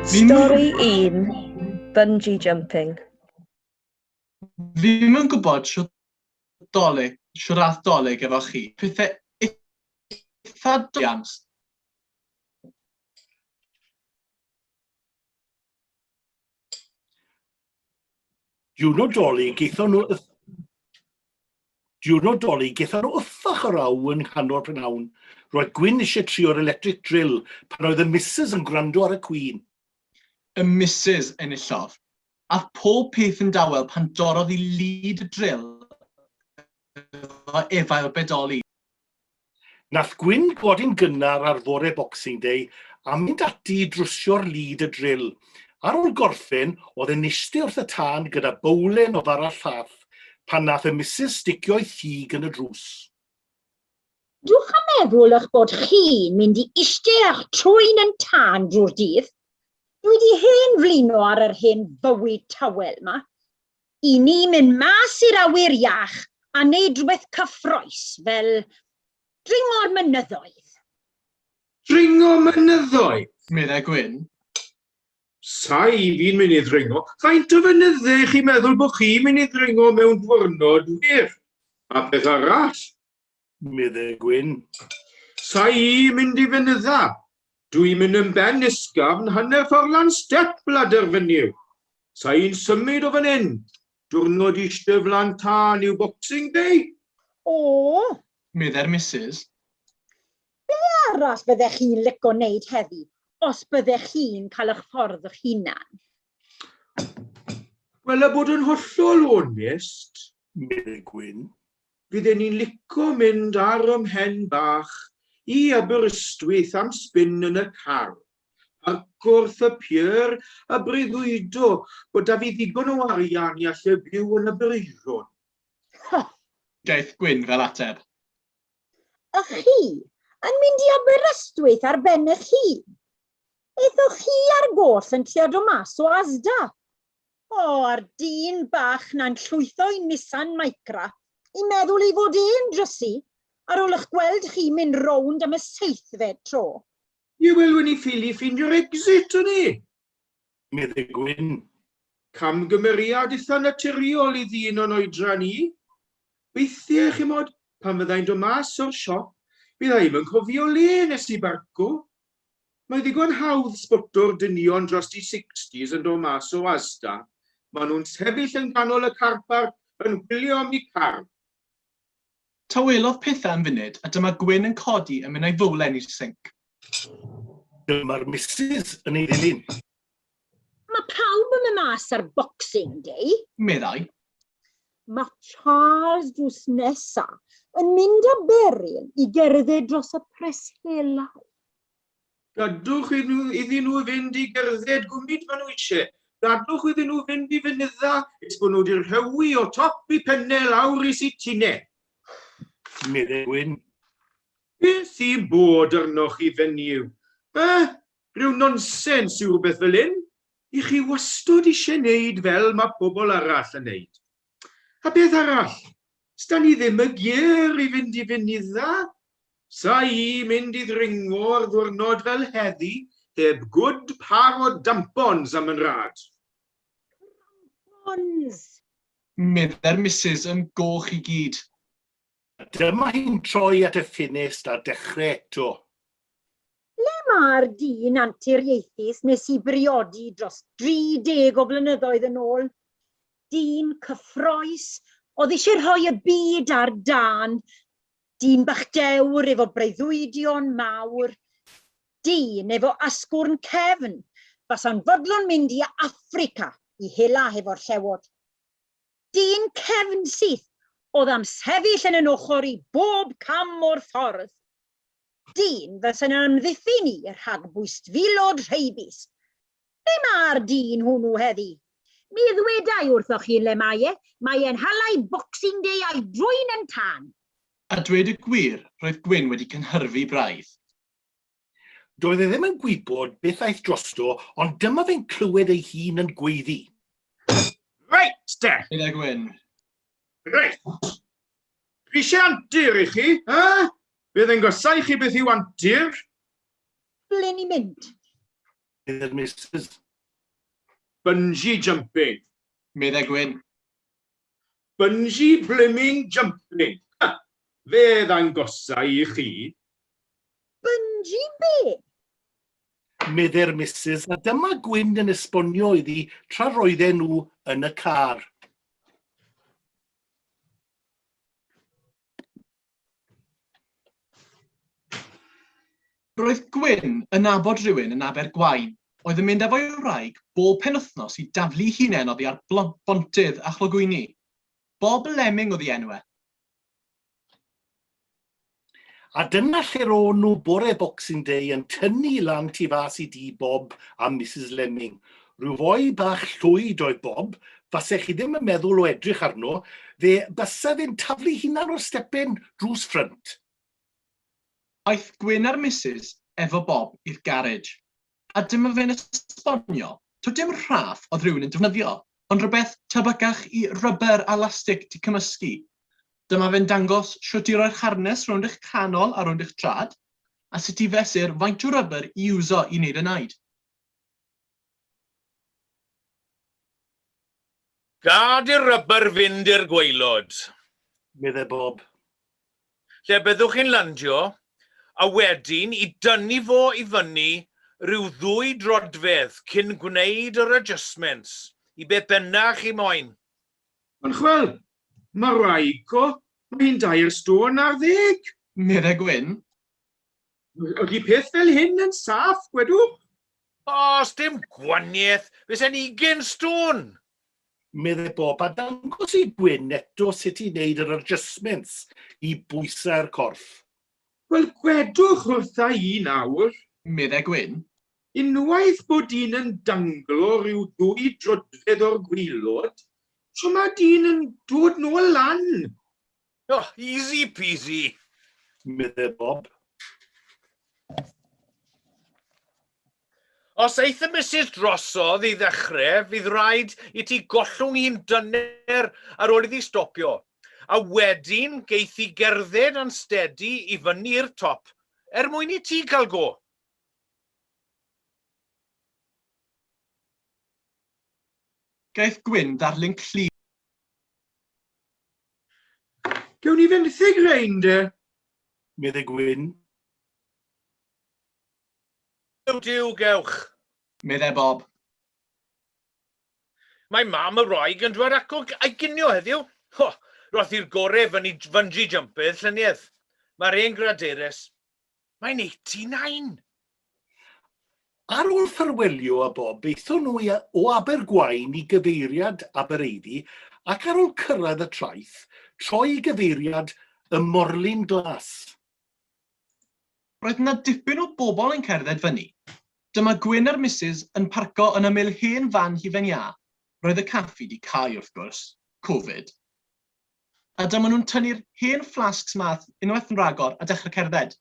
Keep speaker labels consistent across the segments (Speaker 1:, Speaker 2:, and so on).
Speaker 1: Stori 1, Bungee jumping.
Speaker 2: Fi'm yn gwybod shwt 'Dolig, shwt ath 'Dolig efo chi. Pethe itha Williams.
Speaker 3: Diwrnod 'Dolig gaethon nhw Diwrnod 'Dolig gaethon nhw yffach o raw yn nghanol prynhawn. Roedd Gwyn eisiau trio'r electric drill pan oedd y Missus yn gwrando ar y Queen.
Speaker 2: Y Missus enillodd. Ath pob peth yn dawel pan dorrodd i lid y drill efo efail bedoli.
Speaker 3: Nath Gwyn godi'n gynnar ar fore Boxing Day a mynd ati i drwsio'r lid y drill. Ar ôl gorffen, o'dd e'n iste wrth y tân gyda bowlen o fara llath pan nath y Missus sticio'i thig yn y drws.
Speaker 4: Dwch a meddwl ych bod chi'n mynd i iste a'ch trwyn yn tân drwy'r dydd. Dwi di hen flino ar yr hen fywyd tawel 'ma. I ni mynd mas i'r awyr iach a neud rhywbeth cyffrous fel dringo'r mynyddoedd.
Speaker 5: Dringo mynyddoedd?
Speaker 2: Meddai Gwyn.
Speaker 5: Sa i fi'n mynd i ddringo. Faint o fynydde chi'n meddwl bod chi'n mynd i ddringo mewn dwrnod wir? A peth arall?
Speaker 3: Meddai Gwyn.
Speaker 5: Sa i mynd i fynydda. Dwi'n mynd yn ben ysgafn hanner ffordd lan step ladder fynyw. Sa i'n symud o fan hyn. Dwrnod ishte flan tân yw Boxing Day.
Speaker 4: O!
Speaker 2: Meddai'r Misus.
Speaker 4: Be arall fyddech chi'n lico neud heddi, os byddech chi'n cael eich ffordd eich hunan?
Speaker 5: Wel, a bod yn hollol onest,
Speaker 3: meddai Gwyn.
Speaker 5: Fydden i'n lico mynd ar 'y mhen bach i Aberystwyth am sbin yn y car, parco wrth y pier a breuddwydo bod 'da fi ddigon o arian i allu byw yn Aberaeron.
Speaker 4: Ha!
Speaker 2: Daeth Gwyn fel ateb.
Speaker 4: A chi yn mynd i Aberystwyth ar ben eich hun? Aethoch chi ar goll yn trio dod mas o Asda? O, a'r dyn bach 'na'n llwytho'i Nissan Micra i meddwl ei fod e'n drysu ar ôl 'ych gweld chi mynd rownd am y seithfed tro.
Speaker 5: Ie, wel, wen i ffili ffeindio'r exit, o'n i.
Speaker 3: Meddai Gwyn.
Speaker 5: Camgymeriad itha naturiol i ddyn o'n oedran i. Weithie, chimod, pan fyddai'n dod mas o'r siop, bydda i'm yn cofio le nes i barco. Mae ddigon hawdd sboto'r dynion dros 'u sixties yn dod mas o Asda, ma' nhw'n sefyll yn ganol y car park yn chwilio am 'u car.
Speaker 2: Tawelodd pethau am funud a dyma Gwyn yn codi a mynd â'i fowlen i'r sinc.
Speaker 3: Dyma'r Misus yn ei ddilyn.
Speaker 4: Mae pawb yn mynd mas ar Boxing Day.
Speaker 2: Meddai.
Speaker 4: Mae Charles drws nesa yn mynd â Beryl i gerdded dros y Preshelau.
Speaker 5: Gadwch iddyn nhw fynd i gerdded gwmyd maen nhw eisiau. Gadwch iddyn nhw fynd i fynydda nes bod nhw wedi rhewi o top i penne lawr i sitine.
Speaker 3: Meddai Gwyn.
Speaker 5: Beth sy'n bod arnoch chi fenyw? Eh? Rhyw nonsens yw rhywbeth fel hyn. I chi wastod eisiau neud fel mae pobl arall yn neud. A beth arall? Sda ni ddim y gear i fynd i fynydda. Sa i mynd i ddringo ar ddwrnod fel heddi heb good par o dampons am yn rhad.
Speaker 4: Crampons!
Speaker 2: Meddai'r Misus yn goch i gyd.
Speaker 3: A dyma hi'n troi at y ffenest a dechrau eto.
Speaker 4: Ble mae'r dyn anturiaethus nes i briodi dros dri deg o flynyddoedd yn ôl? Dyn cyffrous oedd eisiau rhoi y byd ar dân. Dyn bach dewr efo breuddwydion mawr. Dyn efo asgwrn cefn fasa'n fodlon mynd i Affrica i hela hefo'r llewod. Dyn cefnsyth oedd am sefyll yn yn ochr i bob cam o'r ffordd. Dyn fysa'n amddiffyn i rhag bwystfilod rheibus. Ble mae'r dyn hwnnw heddi? Mi ddweda i wrthoch chi le mae e, mae e'n hala 'i Boxing Day a'i drwyn yn tân.
Speaker 2: A dweud y gwir, roedd Gwyn wedi cynhyrfu braidd.
Speaker 3: Doedd e ddim yn gwybod beth aeth drosto, ond dyma fe'n clywed ei hun yn gweiddi.
Speaker 5: Reit de!
Speaker 2: Meddai Gwyn.
Speaker 5: Reit! Fi eisiau antur i chi, eh? Fe ddengosai i chi beth yw antur.
Speaker 4: Ble ni'n mynd?
Speaker 3: Meddai'r Misus.
Speaker 5: Bungee jumping.
Speaker 2: Meddai Gwyn.
Speaker 5: Bungee bliming jumping. Ha! Fe ddangosa i chi.
Speaker 4: Bungee be?
Speaker 3: Meddai'r Misus, a dyma Gwyn yn esbonio iddi tra roedden nhw yn y car.
Speaker 2: Roedd Gwyn yn nabod rhywun yn Abergwaun oedd yn mynd efo'i wraig bob penwythnos i daflu hunain oddi ar bontydd a chlogwyni. Bob Lemming oedd ei enw e.
Speaker 3: A dyna lle ro'n nhw bore Boxing Day yn tynnu lan tu fas i dŷ Bob a Misus Lemming. Rhyw foi bach llwyd oedd Bob, fasech chi ddim yn meddwl o edrych arno, fe bysa fe'n taflu hunan o'r stepen drws ffrynt.
Speaker 2: Aeth Gwyn a'r Misus efo Bob i'r garej, a dyma fe'n esbonio taw dim rhaff oedd rhywun yn defnyddio, ond rhywbeth tebycach i rubber a lastig 'di cymysgu. Dyma fe'n dangos shwt i roi'r harness rownd eich canol a rownd eich trad, a sut i fesur faint o rubber i iwso i wneud y naid.
Speaker 6: Gad i'r rubber fynd i'r gwaelod.
Speaker 3: Meddai Bob.
Speaker 6: Lle byddwch chi'n landio, a wedyn i dynnu fo i fyny rhyw ddwy droedfedd cyn gwneud yr adjustments i beth bynnag chi moyn.
Speaker 5: Ond chwel, mae'r wraig co, mae hi'n dair stôn ar ddeg.
Speaker 2: Meddai Gwyn.
Speaker 5: Ydy peth fel hyn yn saff, gwedwch?
Speaker 6: O, sdim gwaniaeth, fyse'n ugain stôn!
Speaker 3: Meddai Bob, a dangos i Gwyn eto sut i wneud yr adjustments i bwysau'r corff.
Speaker 5: Wel, gwedwch wrtha i nawr.
Speaker 2: Meddai Gwyn.
Speaker 5: Unwaith bod dyn yn danglo rhyw ddwy droedfedd o'r gwaelod, shwt mae dyn yn dod nôl lan?
Speaker 6: O, easy peasy!
Speaker 3: Meddai Bob.
Speaker 6: Os eith y Misus drosodd i ddechrau, fydd rhaid i ti gollwng hi'n dyner ar ôl iddi stopio, a wedyn geith hi gerdded yn steady i fyny i'r top, er mwyn i ti cael go.
Speaker 2: Gaeth Gwyn ddarlun clir.
Speaker 5: Gewn ni fenthyg rhein de?
Speaker 3: Meddai Gwyn.
Speaker 6: Duw, duw, gewch!
Speaker 2: Meddai Bob.
Speaker 6: Mae mam y wraig yn dwad acw a'i ginio heddiw. Ho, roth hi'r gore fyny bungee jumpydd llynedd. Mae'r hen graderes. Mae'n 89!
Speaker 3: Ar ôl ffarwelio â Bob, aethon nhw i, o Abergwaun i gyfeiriad Abereiddi ac ar ôl cyrraedd y traeth, troi i gyfeiriad y Morlyn Glas.
Speaker 2: Roedd 'na dipyn o bobl yn cerdded fyny. Dyma Gwyn a'r Misus yn parco yn ymyl hen fan hufen iâ, roedd y caffi 'di cau wrth gwrs, Covid. A dyma nhw'n tynnu'r hen fflasgs math unwaith yn rhagor a dechrau cerdded.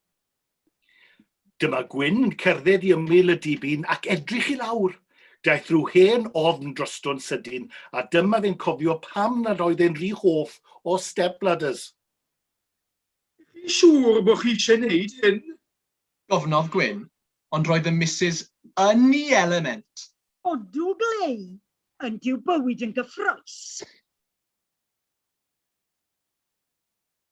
Speaker 3: Dyma Gwyn yn cerdded i ymyl y dibyn ac edrych i lawr. Daeth rhyw hen ofn drosto'n sydyn a dyma fe'n cofio pam nad oedd e'n rhy hoff o step ladders.
Speaker 5: Chi'n siŵr bod chi eisiau gwneud hyn?
Speaker 2: Gofynnodd Gwyn, ond roedd y Misus yn ei element.
Speaker 4: Odw glei, yndyw bywyd yn gyffrous.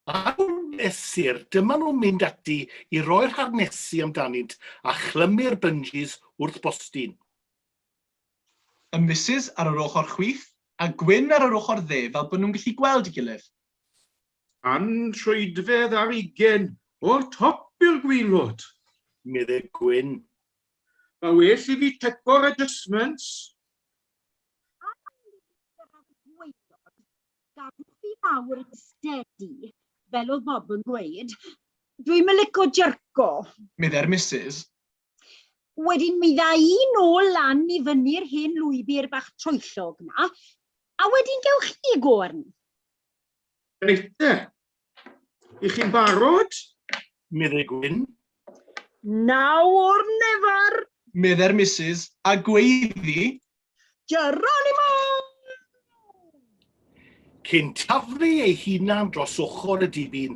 Speaker 3: Ar ôl mesur, dyma nhw'n mynd ati i roi'r harnesi amdanynt a chlymu'r bungees wrth bostyn.
Speaker 2: Y Misus ar yr ochr chwith a Gwyn ar yr ochr dde fel bod nhw'n gallu gweld ei gilydd.
Speaker 5: Can troedfedd ar ugain o'r top i'r gwaelod.
Speaker 3: Meddai Gwyn.
Speaker 5: Mae well i fi checo'r adjustments.
Speaker 4: Ar ôl i fi gyrraedd y gwaelod, gadwch fi lawr yn steady, fel oedd Bob yn gweud. Dwi'm yn lico jerco.
Speaker 2: Meddai'r Misus.
Speaker 4: Wedyn mi dda i nôl lan i fyny'r hen lwybr bach troellog 'na, a wedyn gewch chi go arni.
Speaker 5: Reit te. I chi'n barod?
Speaker 3: Meddai Gwyn.
Speaker 4: Now or never!
Speaker 2: Meddai'r Misus, a gweiddi.
Speaker 4: Geronimo!
Speaker 3: Cyn taflu ei hunan dros ochr y dibyn,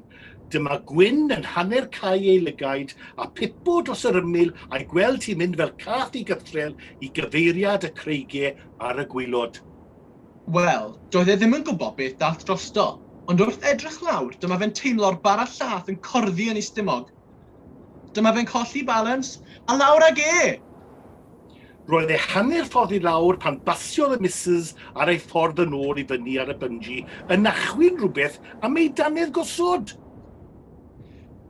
Speaker 3: Dyma Gwyn yn hanner cau ei lygaid a pipo dros yr ymyl a'i gweld hi'n mynd fel cath i gythrel i gyfeiriad y creigiau ar y gwaelod.
Speaker 2: Wel, doedd e ddim yn gwybod beth dath drosto, ond wrth edrych lawr dyma fe'n teimlo'r bara llath yn corddi yn ei stumog. Dyma fe'n colli balans, a lawr ag e!
Speaker 3: Roedd e hanner ffordd i lawr pan basiodd y Missus ar ei ffordd yn ôl i fyny ar y bungee yn achwyn rhywbeth am ei dannedd gosod.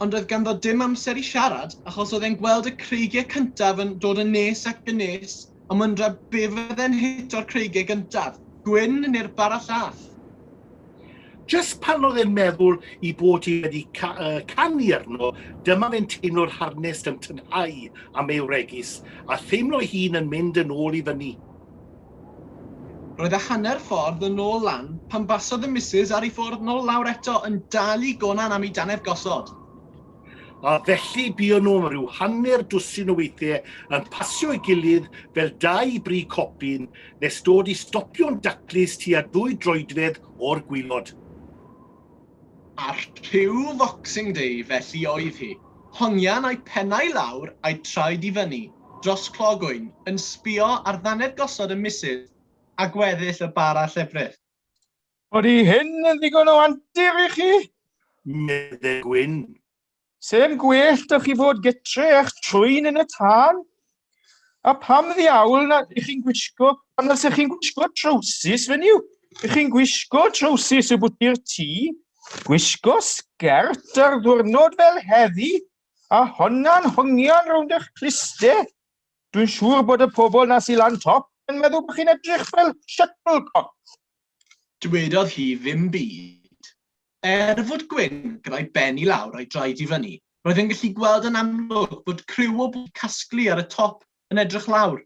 Speaker 2: Ond doedd ganddo dim amser i siarad achos oedd e'n gweld y creigiau cyntaf yn dod yn nes ac yn nes a myndra be fydde'n hito'r creigiau gyntaf, Gwyn neu'r bara llath.
Speaker 3: Jyst pan oedd e'n meddwl i bod hi wedi ca uh, canu arno, dyma fe'n teimlo'r harnest yn tynhau am ei wregys, a theimlo ei hun yn mynd yn ôl i fyny.
Speaker 2: Roedd e hanner ffordd yn ôl lan pan basodd y Missus ar ei ffordd nôl lawr eto yn dal i gonan am ei dannedd gosod.
Speaker 3: A felly buon nhw am ryw hanner dwsin o weithiau yn pasio'i gilydd fel dau bri copyn nes dod i stopio'n daclus tua dwy droedfedd o'r gwaelod.
Speaker 2: A rhyw Foxing Day felly oedd hi, hongian â'i phennau lawr a'i traed i fyny, dros clogwyn, yn sbio ar ddannedd gosod y Misys a gweddill y bara llefrith.
Speaker 5: Odi hyn yn ddigon o antur i chi?
Speaker 3: Medde Gwyn.
Speaker 5: Sem gwell da chi fod gytre a'ch trwyn yn y tân? A pam ddiawl na i chi'n gwisgo, pam na chi'n gwisgo trowsus, fenyw? I chi'n gwisgo trowsus y bwti'r tŷ, gwisgo sgert ar ddwrnod fel heddi, a honna'n hongian rownd eich cluste. Dwi'n siŵr bod y pobl na sy lan top yn meddwl bod chi'n edrych fel shuttlecock.
Speaker 2: Dwedodd hi ddim byd. Er fod Gwyn gyda'i ben i lawr a'i draed i fyny, roedd e'n gallu gweld yn amlwg bod criw o bobl casglu ar y top yn edrych lawr.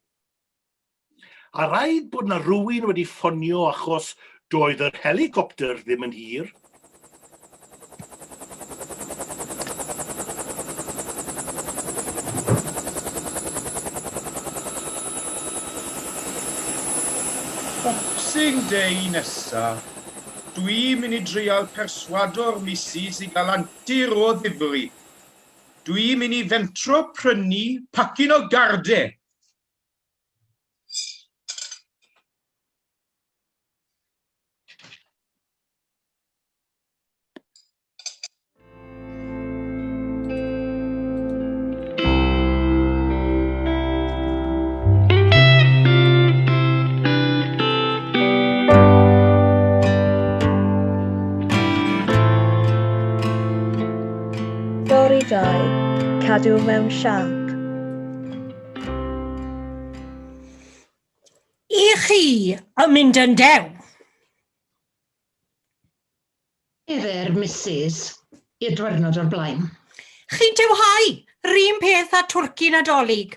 Speaker 3: A rhaid bod 'na rywun wedi ffonio achos doedd yr helicopter ddim yn hir.
Speaker 5: Boxing Day nesa, dwi mynd i drial perswado'r misus i gael antur o ddifri. Dwi mynd i fentro prynu pacyn o garde.
Speaker 1: Stori 2. Cadw mewn siâp.
Speaker 7: I chi yn mynd yn dew.
Speaker 8: Efo'r Misus i'r dwyrnod o'r blaen.
Speaker 7: Chi'n tewhau, 'run peth â twrci Nadolig.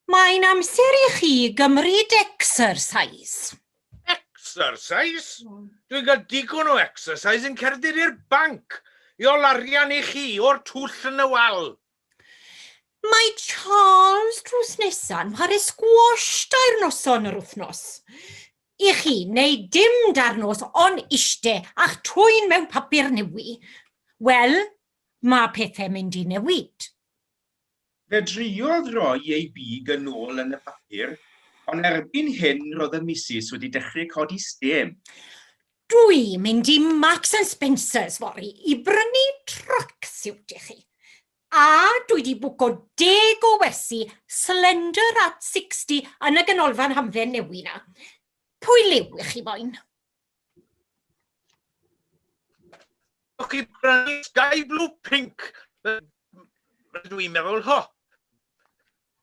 Speaker 7: Mae'n amser i chi gymryd exercise.
Speaker 6: Exercise? Dwi'n cael digon o exercise yn cerdded i'r banc i ol arian i chi o'r twll yn y wal.
Speaker 7: Mae Charles drws nesa'n whare sgwash dair noson yr wythnos. I chi wneud dim da'r nos ond ishte a'ch trwyn mewn papur newi. Wel, mae pethau'n mynd i newid.
Speaker 5: Fe driodd roi ei big yn ôl yn y papur, ond erbyn hyn roedd y Misus wedi dechrau codi stêm.
Speaker 7: Dwi'n mynd i Marks and Spencer's fory i brynu tracksuit i chi. A dwi 'di bwco deg o wersi Slender at 60 yn y ganolfan hamdden newi 'na. Pwy liw i chi moyn?
Speaker 6: Gewch chi brynu sky blue pink. Dwi'n meddwl, ho,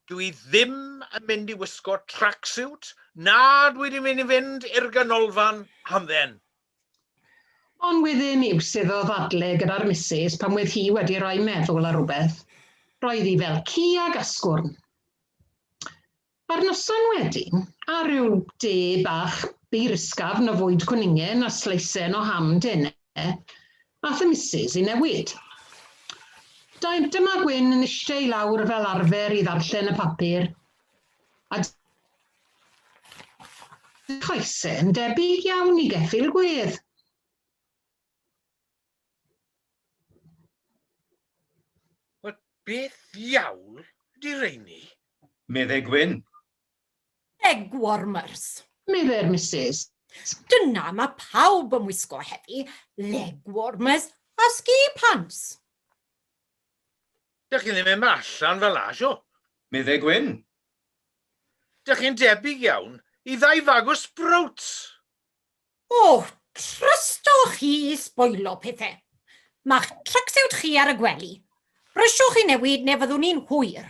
Speaker 6: dwi ddim yn mynd i wisgo tracksuit, na dwi ddim yn mynd i fynd i'r ganolfan hamdden.
Speaker 8: Ond wedd e'n iws iddo ddadle gyda'r Misus pan wedd hi wedi rhoi meddwl ar rywbeth. Roedd hi fel ci ag asgwrn. A'r noson wedyn, a rhyw de bach byr ysgafn o fwyd cwningen a sleisen o ham dene, ath y Misus i newid. Dyma Gwyn yn eistedd i lawr fel arfer i ddarllen y papur, a Coese yn debyg iawn i geffyl gwedd.
Speaker 6: Beth ddiawl ydi rheini?
Speaker 5: Medde Gwyn.
Speaker 7: Leg warmers.
Speaker 8: Medde'r Misus.
Speaker 7: Dyna mae pawb yn wisgo heddi, leg warmers a ski pants.
Speaker 6: Dych chi ddim yn mynd allan fel 'na, sio?
Speaker 5: Medde Gwyn.
Speaker 6: Dych chi'n debyg iawn i ddau fag o sprouts.
Speaker 7: O, trysto chi i sboilo pethe. Ma'ch tracksuit chi ar y gwely. Brysiwch i newid neu fyddwn ni'n hwyr.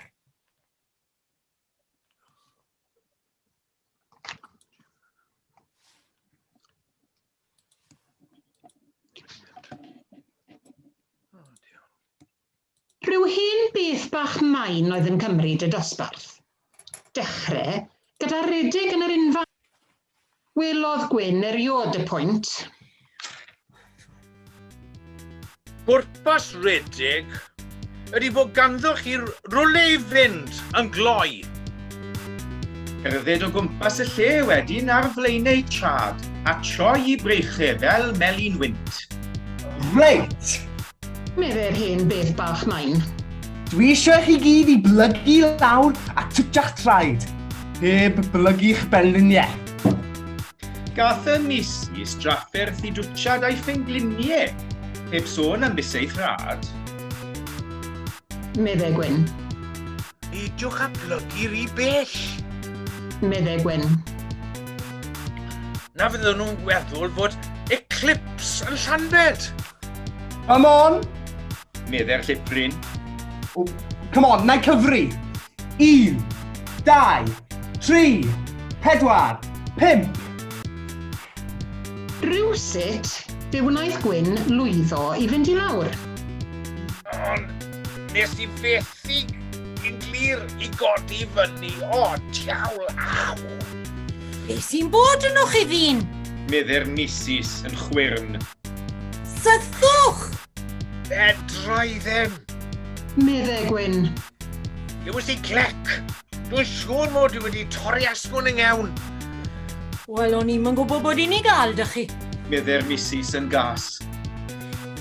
Speaker 8: Rhyw hen beth bach main oedd yn cymryd y dosbarth. Dechre gyda rhedeg yn yr unfan. Welodd Gwyn eriod y pwynt.
Speaker 6: Pwrpas rhedeg ydy bod ganddo chi rywle i fynd yn gloi.
Speaker 5: Cerdded o gwmpas y lle wedyn ar flaenau trad a troi i breichau fel melin wynt.
Speaker 9: Reit!
Speaker 8: Meddai'r hen beth bach main.
Speaker 9: Dwi eisiau chi gyd i blygu lawr a twtsia'ch traed, heb blygu'ch benliniau.
Speaker 5: Gath y Misus drafferth i dwtsiad a'i phengliniau, heb sôn am bys ei thrad.
Speaker 8: Meddai Gwyn.
Speaker 6: Peidiwch â plygu rhy bell.
Speaker 8: Meddai Gwyn.
Speaker 6: Na fydden nhw'n gweddwl fod eclipse yn Llanbed.
Speaker 9: Come on!
Speaker 5: Meddai'r llipryn.
Speaker 9: Oh, come on, na i cyfri! Un, dau, tri, pedwar, pump!
Speaker 8: Rywsut, fe wnaeth Gwyn lwyddo i fynd i lawr.
Speaker 6: Ond nes i fethu yn glir i godi fyny. O, diawl, aw!
Speaker 7: Be sy'n bod yno chi ddyn?
Speaker 5: Meddai'r misus yn chwyrn.
Speaker 7: Sythwch!
Speaker 6: Fedra i ddim.
Speaker 8: Meddai Gwyn.
Speaker 6: Glywes i clec. Dwi'n siŵr mod i wedi torri asgwrn yng ngewn.
Speaker 7: Wel, o'n i'm yn gwybod bod i'n ei gael, dych chi.
Speaker 5: Meddai'r misus yn gas.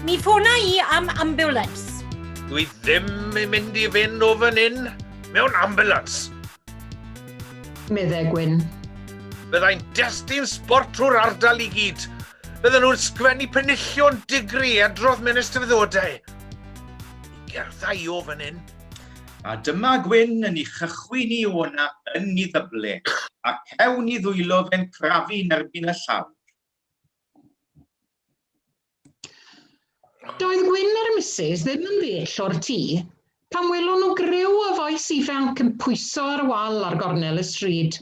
Speaker 7: Mi ffona i am ambulance.
Speaker 6: Dwi ddim yn mynd i fynd o fan hyn mewn ambulance.
Speaker 8: Meddai Gwyn.
Speaker 6: Byddai'n destun sbort trwy'r ardal i gyd. Bydden nhw'n sgwennu penillion digri adrodd mewn eisteddfodau. Mi gerdda i o fan hyn.
Speaker 5: A dyma Gwyn yn ei chychwyn i o'na yn ei ddyble, a cewn i ddwylo fe'n crafu'n erbyn y llawr.
Speaker 8: Doedd Gwyn a'r Misus ddim yn bell o'r tŷ pan welon nhw griw o fois ifanc yn pwyso ar y wal ar gornel y stryd.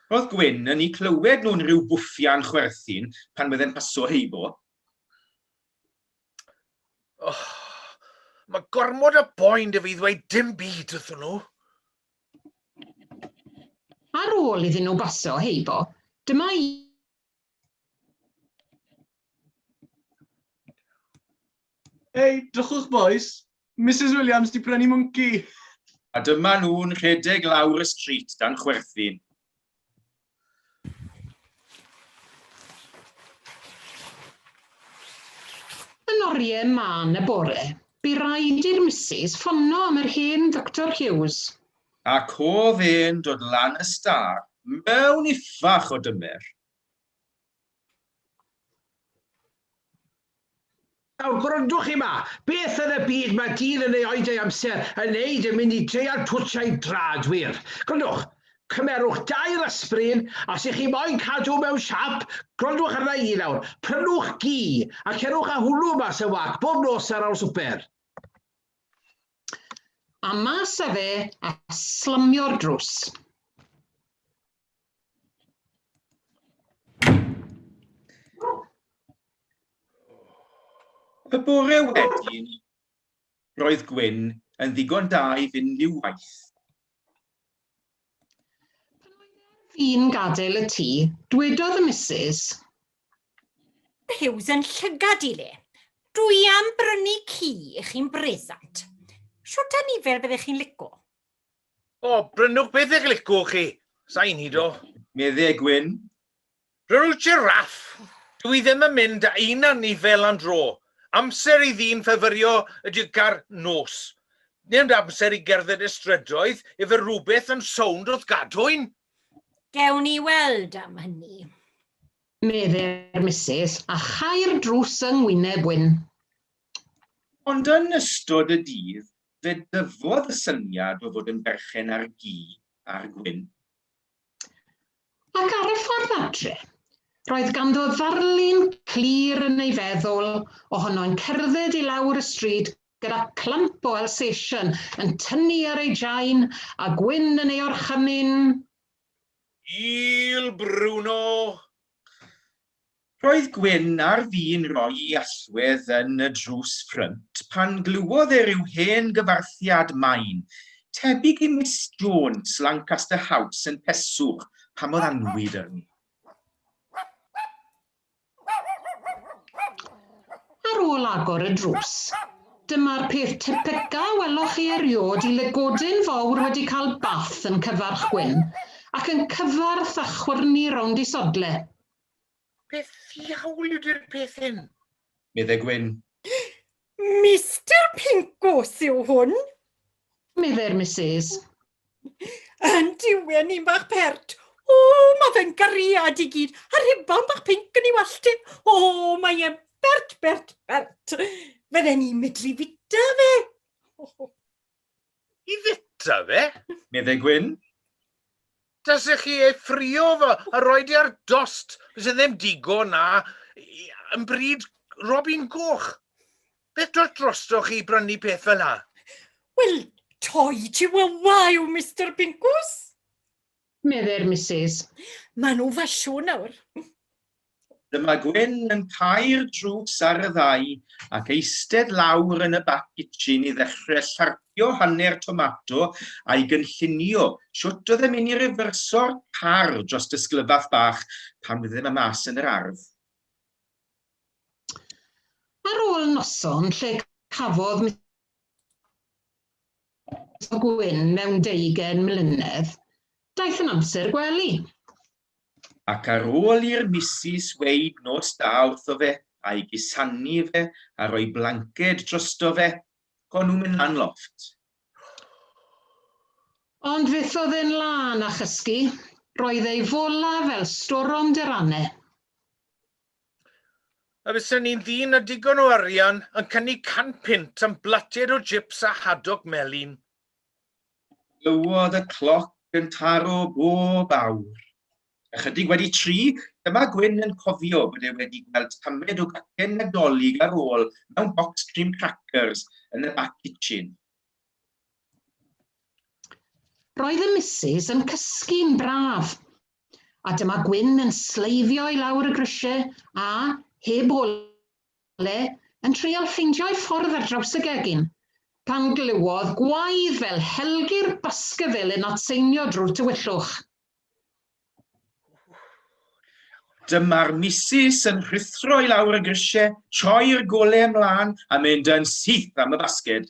Speaker 5: Roedd Gwyn yn eu clywed nhw'n rhyw bwffian chwerthin pan wedd e'n paso heibo.
Speaker 6: Oh, mae gormod o boen 'da fi ddweud dim byd wrthyn nhw.
Speaker 8: Ar ôl iddyn nhw basio heibo, dyma
Speaker 2: Hei, drychwch bois, Misus Williams 'di prynu mwnci!
Speaker 5: A dyma nhw'n rhedeg lawr y street dan chwerthin.
Speaker 8: Yn oriau mân y bore, bu raid i'r Misus ffono am yr hen Ddoctor Hughes.
Speaker 5: Ac o'dd e'n dod lan y stâr mewn uffach o dymer.
Speaker 10: Nawr, gwrandwch chi 'ma, beth yn y byd mae dyn yn ei oed a'i amser yn neud yn mynd i dreial twtsh a'i drad, wir? Gwrandwch, cymerwch dair aspirin, a os 'ych chi moyn cadw mewn siâp, gwrandwch arna i nawr, prynwch gi, a cerwch â hwnnw mas yn wâc bob nos ar ôl swper.
Speaker 8: A mas â fe a slamio'r drws.
Speaker 5: Y bore wedyn, roedd Gwyn yn ddigon da i fynd i'w waith.
Speaker 8: Pan oedd e ar fin gadael y tŷ, dwedodd y Misus.
Speaker 7: Hughes yn llygad i le. Dwi am brynu ci i chi'n bresant. Shwt anifail byddech chi'n lico?
Speaker 6: O, brynwch beth ych licwch chi. Sa i'n hudo.
Speaker 5: Medde Gwyn.
Speaker 6: Brynwch jiraff. Dw i ddim yn mynd â un anifail am dro. Amser i ddyn ffefrio ydy'r gar nos. Dim amser i gerdded y strydoedd efo rhywbeth yn sownd wrth gadwyn.
Speaker 7: Gewn ni weld am hynny.
Speaker 8: Medde'r Misus, a chau'r drws yng ngwyneb Wyn.
Speaker 5: Ond yn ystod y dydd, fe dyfodd y syniad o fod yn berchen ar gi ar Gwyn.
Speaker 8: Ac ar y ffordd adre, roedd ganddo ddarlun clir yn ei feddwl ohono'n cerdded i lawr y stryd gyda clamp o Alsatian yn tynnu ar ei jain a Gwyn yn ei orchymyn.
Speaker 6: Il Bruno!
Speaker 5: Roedd Gwyn ar fin rhoi ei allwedd yn y drws ffrynt pan glywodd e ryw hen gyfarthiad main, tebyg i Miss Jones, Lancaster House yn Peswch pan oedd annwyd arni.
Speaker 8: Ar ôl agor y drws, dyma'r peth tebyca weloch chi eriôd i lygodyn fawr wedi cael bath yn cyfarch Gwyn, ac yn cyfarth a chwyrnu rownd ei sodle.
Speaker 6: Beth ddiawl ydy'r peth hyn?
Speaker 5: Meddai Gwyn.
Speaker 7: Mister Pincws yw hwn.
Speaker 8: Meddai'r Misus.
Speaker 7: Yn diwen ni'n bach pert. O, mae fe'n gariad i gyd, a rhuban bach pinc yn ei wallt e. O, mae e'n bert, bert, bert. Fydden ni'n medru fita fe.
Speaker 6: I fita fe?
Speaker 5: Meddai Gwyn.
Speaker 6: Tasech chi ei ffrio fo a roid e ar dost, byse ddim digon na yn bryd Robin Goch. Beth dros drosto chi brynu peth fel la?
Speaker 7: Wel, toi chihuahua yw Mister Pincws.
Speaker 8: Meddai'r Misus.
Speaker 7: Maen nhw'n ffasiwn nawr.
Speaker 5: Dyma Gwyn yn cau'r drws ar y ddau ac eistedd lawr yn y bac gitsin i ddechrau llarpio hanner tomato a'i gynllunio shwt oedd e'n mynd i rifyrso'r car dros y sglyfath bach pan fyddem y mas yn yr ardd.
Speaker 8: Ar ôl noson lle cafodd Misus Gwyn mewn deugain mlynedd, daeth yn amser gwely.
Speaker 5: Ac ar ôl i'r misus weud nos da wrtho fe, a'i gusanu fe, a rhoi blanced drosto fe, o'n nhw'n mynd lan lofft.
Speaker 8: Ond fethodd e'n lân â chysgu. Roedd ei fola fel storom derane.
Speaker 6: A fysen ni'n ddyn â digon o arian yn cynnig 100 punt am blated o jips a hadog melyn.
Speaker 5: Glywodd y cloc yn taro bob awr. Ychydig wedi tri, dyma Gwyn yn cofio bod e wedi gweld tamed o gacen Nadolig ar ôl mewn bocs cream crackers yn y back kitchen.
Speaker 8: Roedd y Misus yn cysgu'n braf, a dyma Gwyn yn sleifio i lawr y grisiau a, heb ole, yn treial ffeindio'i ffordd ar draws y gegin, pan glywodd gwaedd fel helgu'r Baskerville yn atseinio drwy'r tywyllwch.
Speaker 5: Dyma'r Misus yn rhuthro i lawr y grisiau, troi'r golau ymlaen a mynd yn syth am y basged.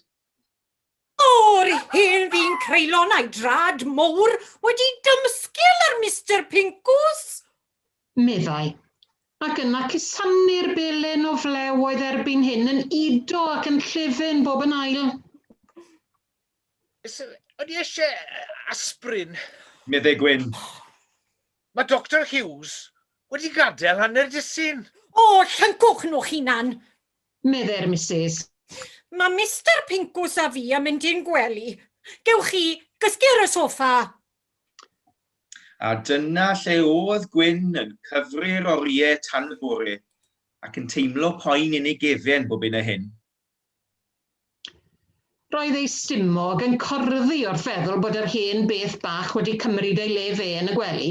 Speaker 7: O'r hen ddyn creulon a'i drad mowr wedi dymsgil ar Mister Pincws!
Speaker 8: Meddai, ac yna cusanu'r belen o flew oedd erbyn hyn yn udo ac yn llefen bob yn ail.
Speaker 6: O'n i eisiau aspirin.
Speaker 5: Meddai Gwyn.
Speaker 6: Mae Doctor Hughes wedi gadael hanner dwsin.
Speaker 7: O, llyncwch nhw'ch hunan!
Speaker 8: Meddai'r Misus.
Speaker 7: Mae Mister Pincws a fi yn mynd i'n gwely. Gewch chi gysgu ar y soffa.
Speaker 5: A dyna lle oedd Gwyn yn cyfri'r oriau tan y bore ac yn teimlo poen yn ei gefen bob hyn a hyn.
Speaker 8: Roedd ei stumog yn corddi wrth feddwl bod yr hen beth bach wedi cymryd ei le fe yn y gwely.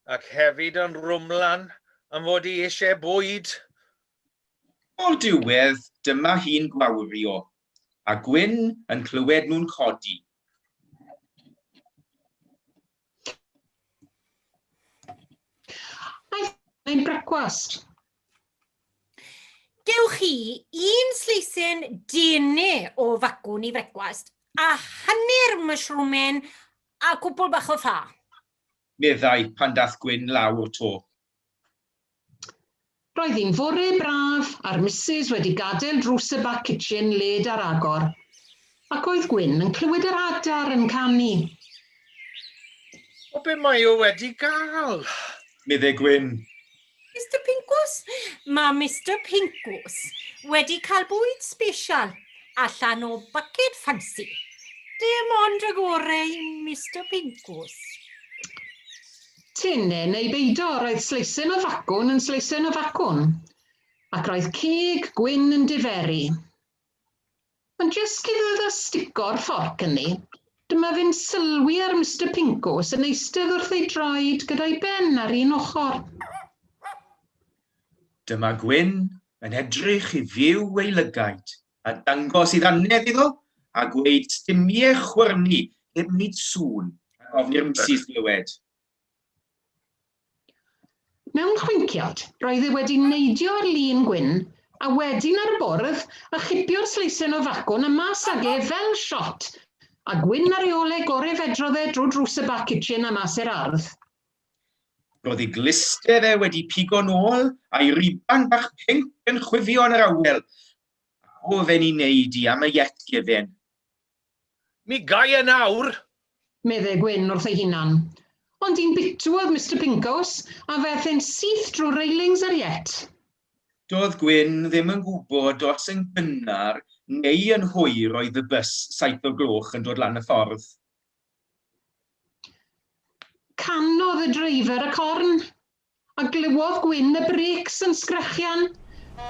Speaker 6: Ac hefyd yn rwmlan am fod i eisiau bwyd.
Speaker 5: O'r diwedd, dyma hi'n gwawrio, a Gwyn yn clywed nhw'n codi.
Speaker 8: Aeth ein brecwast.
Speaker 7: Gewch chi un sleisen dene o facwn i frecwast a hanner mushroomen a cwpl bach o ffa.
Speaker 5: Meddai pan dath Gwyn lawr to.
Speaker 8: Roedd hi'n fore braf a'r Misus wedi gadael drws y back kitchen led ar agor. Ac oedd Gwyn yn clywed yr adar yn canu.
Speaker 6: O be mae o wedi gael?
Speaker 5: Meddai Gwyn.
Speaker 7: Mr Pincws? Mae Mr Pincws wedi cael bwyd special allan o bucket fancy. Dim ond y gorau i Mr Pincws.
Speaker 8: Tene neu beido, roedd sleisen o facwn yn sleisen o facwn, ac roedd ceg Gwyn yn diferu. Ond jyst cyn iddo stico'r fforc ynddi, dyma fe'n sylwi ar Mr Pincws yn eistedd wrth ei droed gyda'i ben ar un ochr.
Speaker 5: Dyma Gwyn yn edrych i fyw ei lygaid, a dangos ei ddannedd iddo, a gweud stumie chwyrnu heb wneud sŵn, rhag ofn i'r Misus glywed.
Speaker 8: Mewn chwinciad, roedd e wedi neidio ar lun Gwyn, a wedyn ar y bwrdd, a chipio'r sleisen o facwn a mas ag e fel shot, a Gwyn ar ei ôl e gore fedrodd e drwy drws y back kitchen a mas i'r ardd.
Speaker 5: Roedd ei glustiau fe wedi pigo nôl, a'i ruban bach pinc yn chwifio yn yr awel. A o fe'n ei wneud i am y jet gefen.
Speaker 6: Mi gai e nawr!
Speaker 8: Meddai Gwyn wrth ei hunan. Ond un bitw oedd Mister Pincws, a fe aeth e'n syth drwy railings yr jet.
Speaker 5: Doedd Gwyn ddim yn gwybod os yn gynnar neu yn hwyr oedd y bws 7 o'r gloch yn dod lan y ffordd.
Speaker 8: Canodd y dreifer y corn, a glywodd Gwyn y brêcs yn sgrechian,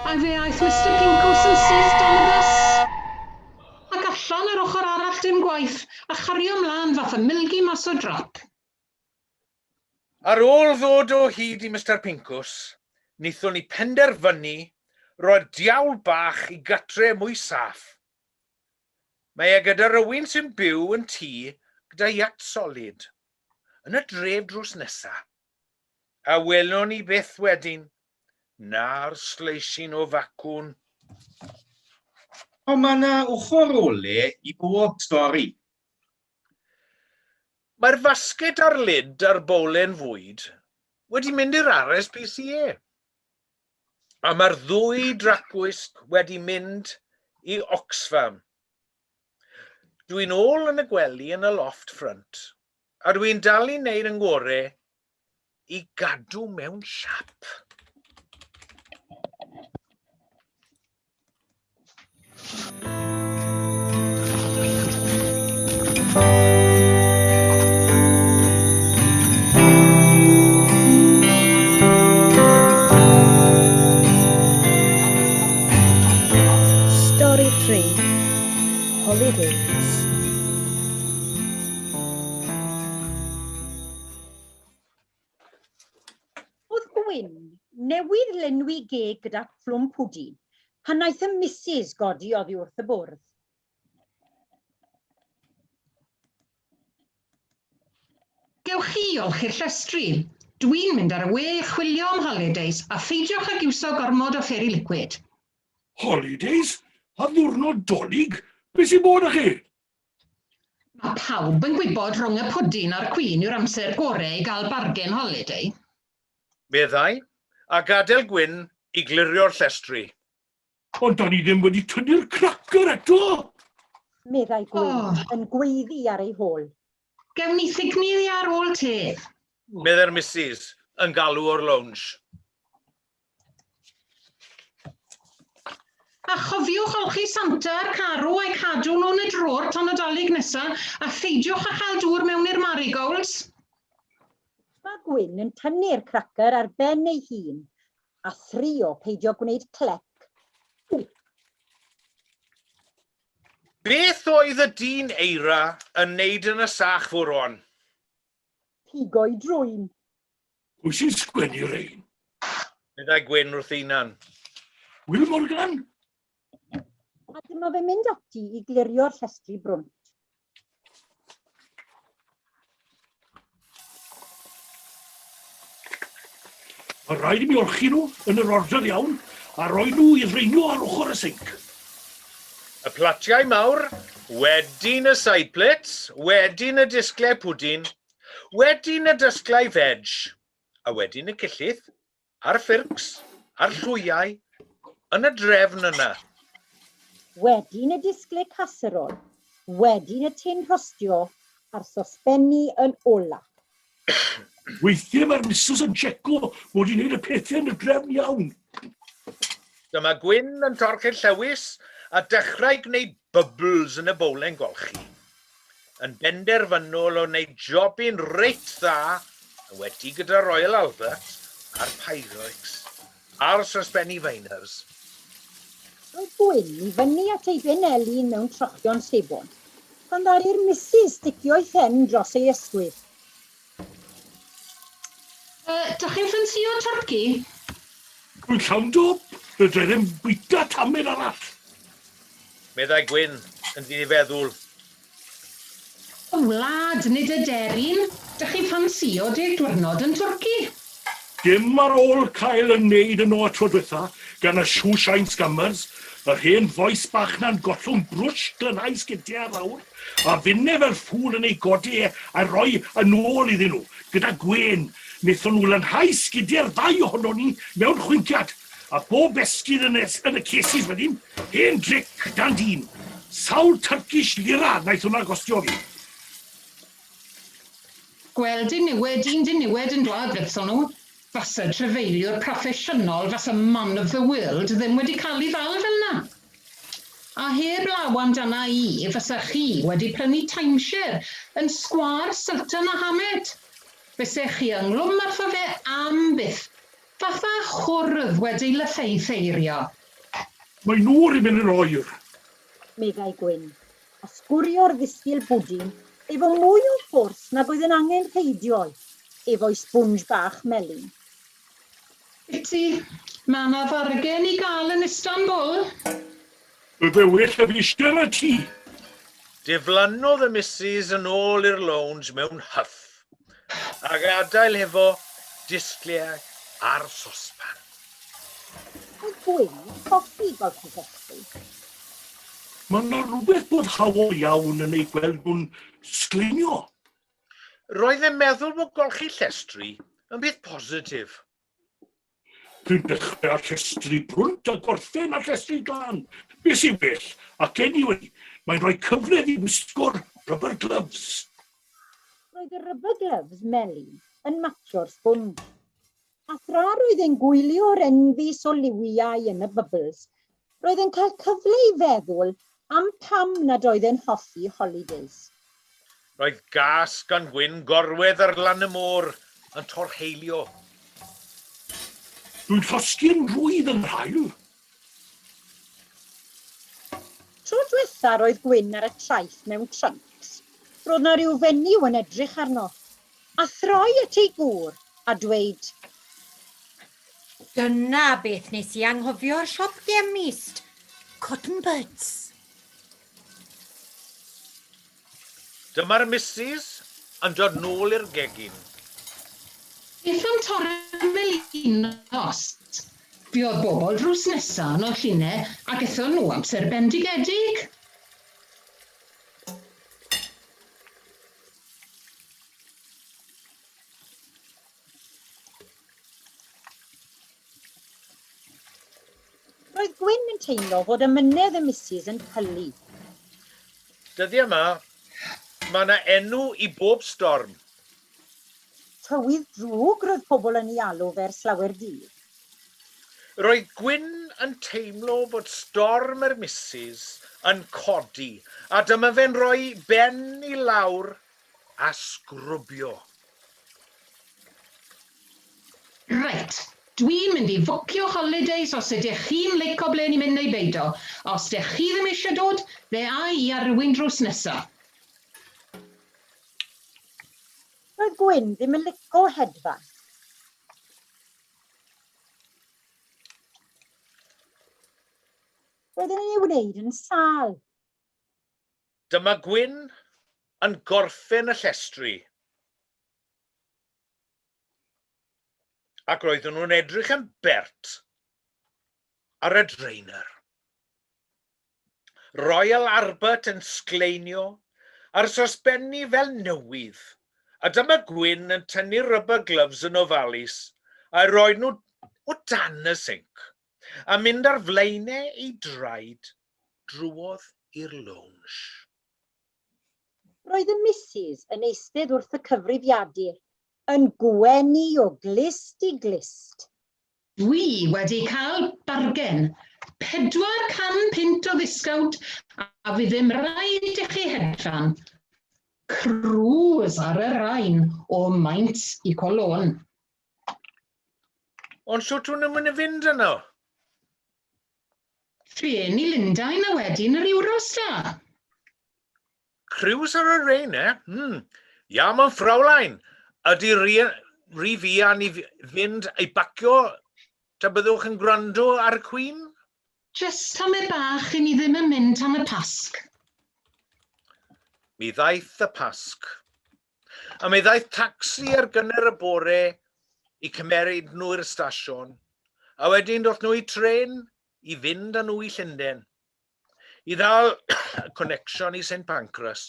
Speaker 8: a fe aeth Mister Pincws yn syth dan y bws. Ac allan yr ochr arall dim gwaith, a chario mlaen fath a milgi mas o drap.
Speaker 6: Ar ôl ddod o hyd i Mister Pincws, wnaethon ni penderfynu roi'r diawl bach i gatre mwy saff. Mae e gyda rywun sy'n byw yn tŷ gyda iat solid, yn y dref drws nesa. A welwn ni byth wedyn, na'r sleisyn o facwn.
Speaker 5: Ond mae yna ochr ole i bob stori.
Speaker 6: Mae'r fasged a'r lid a'r bowlen fwyd wedi mynd i'r RSPCA. A mae'r ddwy dracwisg wedi mynd i Oxfam. Dwi'n ôl yn y gwely yn y loft front, a dwi'n dal i wneud yn ngore i gadw mewn siap.
Speaker 1: Stori 3. Holidays.
Speaker 4: Oedd Gwyn newydd lenwi geg gyda phlwm pwdin pan wnaeth y Misus godi oddi wrth y bwrdd.
Speaker 8: Gewch chi olchi'r llestri. Dwi'n mynd ar y we i chwilio am holidays a pheidiwch ag iwso gormod o Fairy Liquid.
Speaker 3: Holidays? Ar ddiwrnod Dolig? Be sy'n bod â chi?
Speaker 8: Mae pawb yn gwybod rhwng y pwdin a'r cwîn yw'r amser gore i gael bargen holiday.
Speaker 6: Meddai, a gadael Gwyn i glirio'r llestri.
Speaker 3: Ond 'dan ni ddim wedi tynnu'r cracer eto!
Speaker 4: Meddai Gwyn,
Speaker 8: Oh.
Speaker 4: yn gweiddi ar ei hôl.
Speaker 8: Gewn ni thigni iddi ar ôl te.
Speaker 6: Meddai'r Misus, yn galw o'r lownj.
Speaker 8: A chofiwch olchi Santa a'r carw a'u cadw nhw yn y drôr tan y Dolig nesa, a pheidiwch â chael dŵr mewn i'r marigolds.
Speaker 4: Mae Gwyn yn tynnu'r cracer ar ben ei hun a thrio peidio gwneud clec.
Speaker 6: Beth oedd y dyn eira yn neud yn y sach fwron?
Speaker 4: Pigo'i drwyn.
Speaker 3: Pwy sy'n sgwennu rein?
Speaker 6: Meddai Gwyn wrth ei hunan.
Speaker 3: Wil Morgan?
Speaker 4: A dyma fe'n mynd ati i glirio'r llestri brwnt.
Speaker 3: Mae rhaid i mi olchi nhw yn yr order iawn a rhoi nhw i ddraenio ar ochr y sinc.
Speaker 6: Y platiau mawr, wedyn y side plates, wedyn y disglau pwdin, wedyn y dysglau veg, a wedyn y cellydd, a'r ffyrcs, a'r llwyau, yn y drefn yna.
Speaker 4: Wedyn y disglau casserole, Wedyn y tin rhostio a'r sosbenni yn ola.
Speaker 3: Weithiau mae'r missus yn checo mod i'n neud y pethau yn y drefn iawn.
Speaker 6: Dyma Gwyn yn torchi'r llewis a dechrau gwneud bubbles yn y bowlen golchi. Yn benderfynol o wneud jobyn reit dda, yn wedi gyda Royal Albert a'r Pyrex a'r sosbenni Viners.
Speaker 4: Roedd Gwyn i fyny at ei benelin mewn trochion sebon, pan ddaru'r missus sticio'i phen dros ei ysgwydd.
Speaker 8: Dach chi'n ffansïo twrci?
Speaker 3: Dwi'n llawn dop, fedra i ddim bwyta tamed arall.
Speaker 6: Meddai Gwyn yn ddifeddwl.
Speaker 8: Y wlad, nid y deryn. Dach chi'n ffansïo deg diwrnod yn Twrci?
Speaker 3: Dim ar ôl cael y wneud yn ôl tro dwytha gan y shoeshine scammers, yr hen fois bach na'n gollwng brwsh glanhau sgidiau ar lawr, a finne fel ffŵl yn ei godi e a roi yn ôl iddyn nhw, gyda gwên. Wnaethon nhw lanhau sgidiau'r ddau ohonon ni mewn chwinciad, a bob esgid yn y, yn y cases wedyn, hen dric dan dyn. Sawl Turkish lira wnaeth hwnna gostio fi.
Speaker 8: Gweld diniwed, dyn diniwed yn dwad, fethon nhw. Fasa trefeiliwr proffesiynol, fasa man of the world ddim wedi cael ei ddal fel 'na. A heb law amdana i, fysa chi wedi prynu timeshare yn sgwâr Sultan Ahmed. Fyse chi ynghlwm wrtho fe am byth, fatha chwrdd wedi lyffeitheirio.
Speaker 3: Mae nŵr i mynd yn oer.
Speaker 4: Meddai Gwyn, a sgwrio'r ddisgyl bwdin efo mwy o ffwrs nag oedd yn angenrheidiol efo'i sbwnj bach melyn.
Speaker 8: Biti, mae 'na fargen i gael yn Istanbul.
Speaker 3: Bydde well na fi eistedd yn y tŷ.
Speaker 6: Diflannodd y missus yn ôl i'r lounge mewn huff, a gadael hefo disgliau a'r sosban.
Speaker 4: Oedd Gwyn yn hoffi golchi llestri.
Speaker 3: Mae yna rhywbeth boddhaol iawn yn eu gweld nhw'n sgleinio.
Speaker 6: Roedd e'n meddwl bod golchi llestri yn beth positif.
Speaker 3: Dwi'n dechrau ar llestri brwnt a gorffen ar llestri glân. Be sy'n well? Ac anyway, mae'n rhoi cyfle i wisgo'r rubber gloves.
Speaker 4: Roedd y rubber gloves melyn yn matcho'r sbwnj. A thra roedd e'n gwylio'r enfys o liwiau yn y bubbles, roedd e'n cael cyfle i feddwl am pam nad oedd e'n hoffi holidays.
Speaker 6: Roedd gas gan Gwyn gorwedd ar lan y môr yn torheulio.
Speaker 3: Dwi'n llosgi'n rwydd yn yr haul.
Speaker 4: Tro diwetha roedd Gwyn ar y traeth mewn trunks. Roedd 'na ryw fenyw yn edrych arno, a throi at ei gŵr a dweud,
Speaker 7: Dyna beth nes i anghofio'r siop gemist. Cotton buds.
Speaker 6: Dyma'r missus yn dod nôl i'r gegin.
Speaker 8: Beth am Torremolinos? Fuodd bobl drws nesa yno lline ac aethon nhw amser bendigedig.
Speaker 4: Roedd Gwyn yn teimlo fod ymynedd y missus yn pylu.
Speaker 6: Dyddiau yma, mae yna enw i bob storm.
Speaker 4: Tywydd drwg roedd pobl yn ei alw fe ers lawer dydd.
Speaker 6: Roedd Gwyn yn teimlo bod storm yr missus yn codi, a dyma fe'n rhoi ben i lawr a sgrwbio.
Speaker 8: Reit, dwi'n mynd i fwcio holidays os ydych chi'n licio ble ni'n mynd neu beido. Os ydych chi ddim eisiau dod, fe a i ar rywun drws nesa.
Speaker 4: Roedd Gwyn ddim yn lico hedfan. Roedd e'n ei wneud yn sâl.
Speaker 6: Dyma Gwyn yn gorffen y llestri. Ac roedden nhw'n edrych yn bert ar y drainer. Royal Albert yn sgleinio a'r sosbenni fel newydd. A dyma Gwyn yn tynnu rubber gloves yn ofalus a roi nhw o dan y sinc a mynd ar flaenau ei draed drwodd i'r lounge.
Speaker 4: Roedd y Misus yn eistedd wrth y cyfrifiadur, yn gwenu o glust i glust.
Speaker 8: Dwi wedi cael bargen, 400 punt o ddisgownt a fydd ddim rhaid i chi hedfan. Cruise ar y Rhein o Mainz i Cologne.
Speaker 6: Ond shwt wn nhw'n mynd i fynd yno?
Speaker 8: Trên i Lundain a wedyn yr Eurostar.
Speaker 6: Cruise ar y Rhein, eh? Hmm. Ja, mein Fräulein, ydy rhy, rhy fuan i fynd i bacio ta byddwch yn gwrando ar y Queen?
Speaker 8: Jyst tamed bach i ni ddim yn mynd tan y Pasg.
Speaker 6: Mi ddaeth y Pasg. A mi ddaeth tacsi ar gynnar y bore i cymeryd nhw i'r stasiwn, a wedyn doth nhw i trên i fynd â nhw i Llundain, i ddal y connection i St Pancras,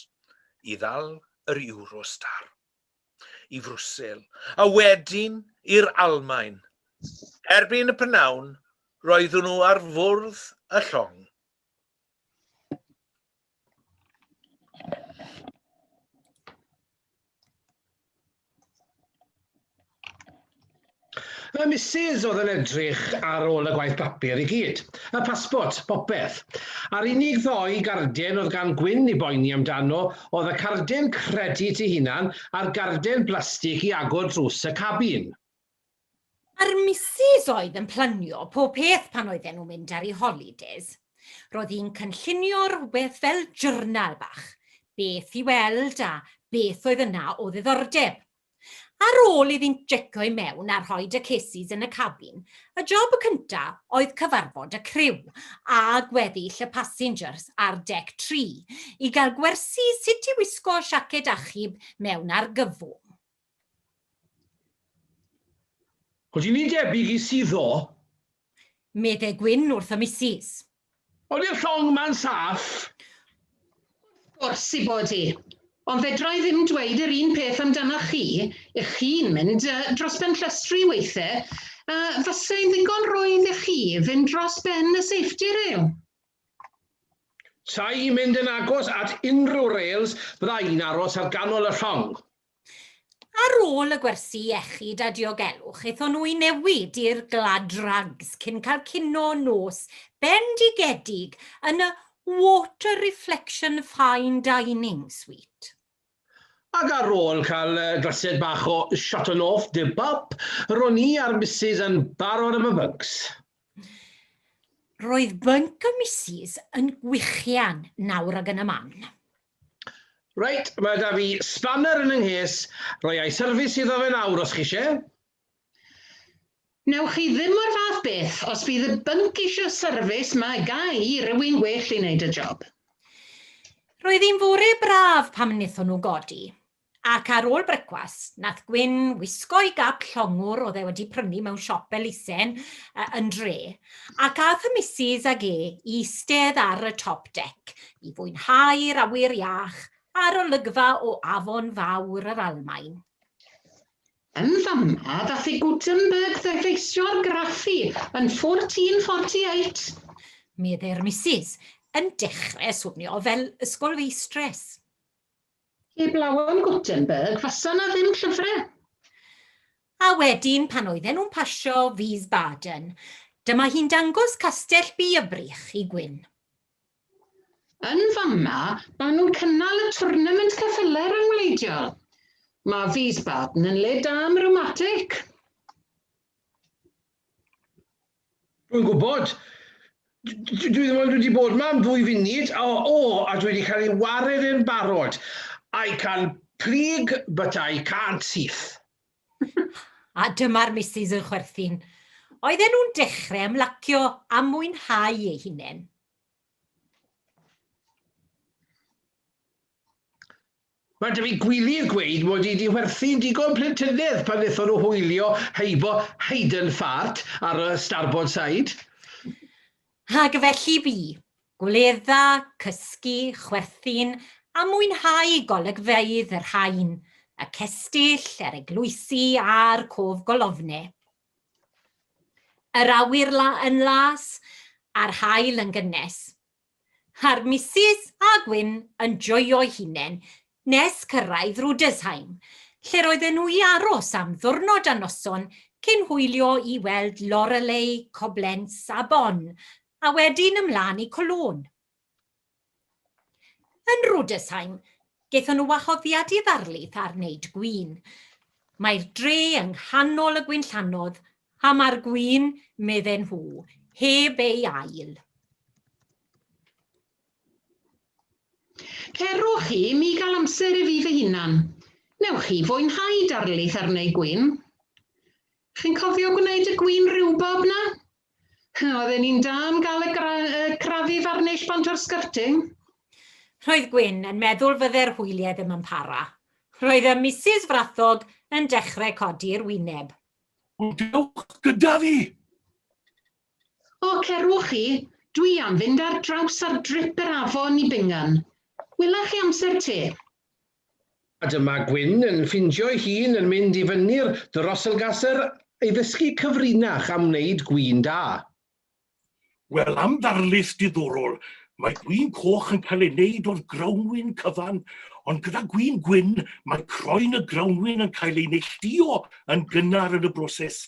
Speaker 6: i ddal yr Eurostar, i Frwsel, a wedyn i'r Almaen. Erbyn y prynawn, roeddwn nhw ar fwrdd y llong.
Speaker 10: Y Misus oedd yn edrych ar ôl y gwaith papur i gyd. Y pasbort, popeth. A'r unig ddoi garden oedd gan Gwyn i boeni amdano oedd y carden credit ei hunan a'r garden blastig i agor drws y cabin.
Speaker 7: A'r Misus oedd yn planio pob peth pan oedden nhw'n mynd ar eu holidays. Roedd hi'n cynllunio rhywbeth fel journal bach, beth i weld a beth oedd yna o ddiddordeb. Ar ôl iddynt jecio i mewn a rhoi y cases yn y cabin, y job cynta oedd cyfarfod y criw a gweddill y passengers ar dec 3 i gael gwersi sut i wisgo siaced achub mewn argyfwng.
Speaker 10: Odi ni'n debyg i suddo?
Speaker 7: Medde Gwyn wrth y Misus.
Speaker 10: Odi'r llong 'ma'n saff?
Speaker 8: Wrth gwrs i bod hi. Ond fedra i ddim dweud yr un peth amdanoch chi, ych chi'n mynd dros ben llestri weithe, fase i'n ddigon rwydd i chi fynd dros ben y safety rail.
Speaker 10: Sa i'n mynd yn agos at unrhyw rails, fydda i'n aros ar ganol y llong.
Speaker 7: Ar ôl y gwersi iechyd a diogelwch, aethon nhw i newid i'r Glad Rags cyn cael cino nos bendigedig yn y Water Reflection Fine Dining Suite.
Speaker 10: Ac ar ôl cael glasied bach o Chateauneuf de Pape, ro'n i a'r Misus yn barod am y byncs.
Speaker 7: Roedd bync y Misus yn gwichian nawr ag yn y man.
Speaker 10: Reit, mae 'da fi spanner yn 'y nghês, roiai service iddo fe nawr os chi isie.
Speaker 8: Newch chi ddim o'r fath beth, os bydd y bync isio service mae ga i rywun gwell i wneud y job.
Speaker 7: Roedd hi'n fore braf pan wnaethon nhw godi. Ac ar ôl brecwast, nath Gwyn wisgo'i gap llongwr oedd e wedi prynu mewn siop elusen yn dre, ac ath y Misus ag e i eistedd ar y top deck i fwynhau'r awyr iach a'r olygfa o afon fawr yr Almaen.
Speaker 8: Yn fama, ddath i Gutenberg ddyfeisio argraffu yn 1448.
Speaker 7: Meddai'r Misus, yn dechrau swnio fel ysgolfeistres.
Speaker 8: Heblaw am Gutenberg, fasa 'na ddim llyfrau.
Speaker 7: A wedyn, pan oedden nhw'n pasio Wiesbaden, dyma hi'n dangos Castell Biebrich i Gwyn.
Speaker 8: Yn fama, maen nhw'n cynnal y twrnament ceffylau ryngwleidiol. Mae Wiesbaden yn le da am rwmatig.
Speaker 10: Dwi'n gwybod. Dwi ddim ond wedi bod yma am ddwy funud, o, o, a dwi wedi cael ei wared yn barod. I can plyg, but I can't syth.
Speaker 7: A dyma'r Misus yn chwerthin. Oedden nhw'n dechrau ymlacio a mwynhau eu hunain.
Speaker 10: Mae 'da fi gwilydd gweud mod i 'di werthu'n digon plentynnedd pan wnaethon nhw hwylio heibo Hayden Fart ar y starboard side.
Speaker 7: Ac felly bu. Gwledda, cysgu, chwerthin a mwynhau golygfeydd yr Rhein, y cestyll, yr eglwysi a'r cof golofne. Yr awyr la yn las a'r haul yn gynnes. A'r Misus a Gwyn yn joio'u hunain, nes cyrraedd Rudesheim, lle roedden nhw i aros am ddwrnod a noson cyn hwylio i weld Lorelei, Koblenz a Bonn, a wedyn ymlaen i Cologne. Yn Rudesheim, gaethon nhw wahoddiad i ddarlith ar wneud gwin. Mae'r dre yng nghanol y gwinllannodd, a mae'r gwin, medden nhw, heb ei ail.
Speaker 8: Cerwch chi i mi gael amser i fi fy hunan. Newch chi fwynhau darlith ar wneud gwin. Chi'n cofio gwneud y gwin rhiwbob 'na? Oedden ni'n da am gael y crafu farnish bant o'r sgyrting.
Speaker 7: Roedd Gwyn yn meddwl fydde'r hwyliau ddim yn para. Roedd y Misus Frathog yn dechrau codi'r wyneb.
Speaker 3: Dewch gyda fi!
Speaker 8: O, cerwch chi, dwi am fynd ar draws ar drip yr afon i Bingham. Wela chi amser te.
Speaker 10: A dyma Gwyn yn ffindio'i hun yn mynd i fyny'r Drosselgasser i ddysgu cyfrinach am wneud gwin da.
Speaker 3: Wel, am ddarlith diddorol, mae gwin coch yn cael ei wneud o'r grawnwin cyfan, ond gyda gwin gwyn, mae croen y grawnwin yn cael ei neilltuo yn gynnar yn y broses.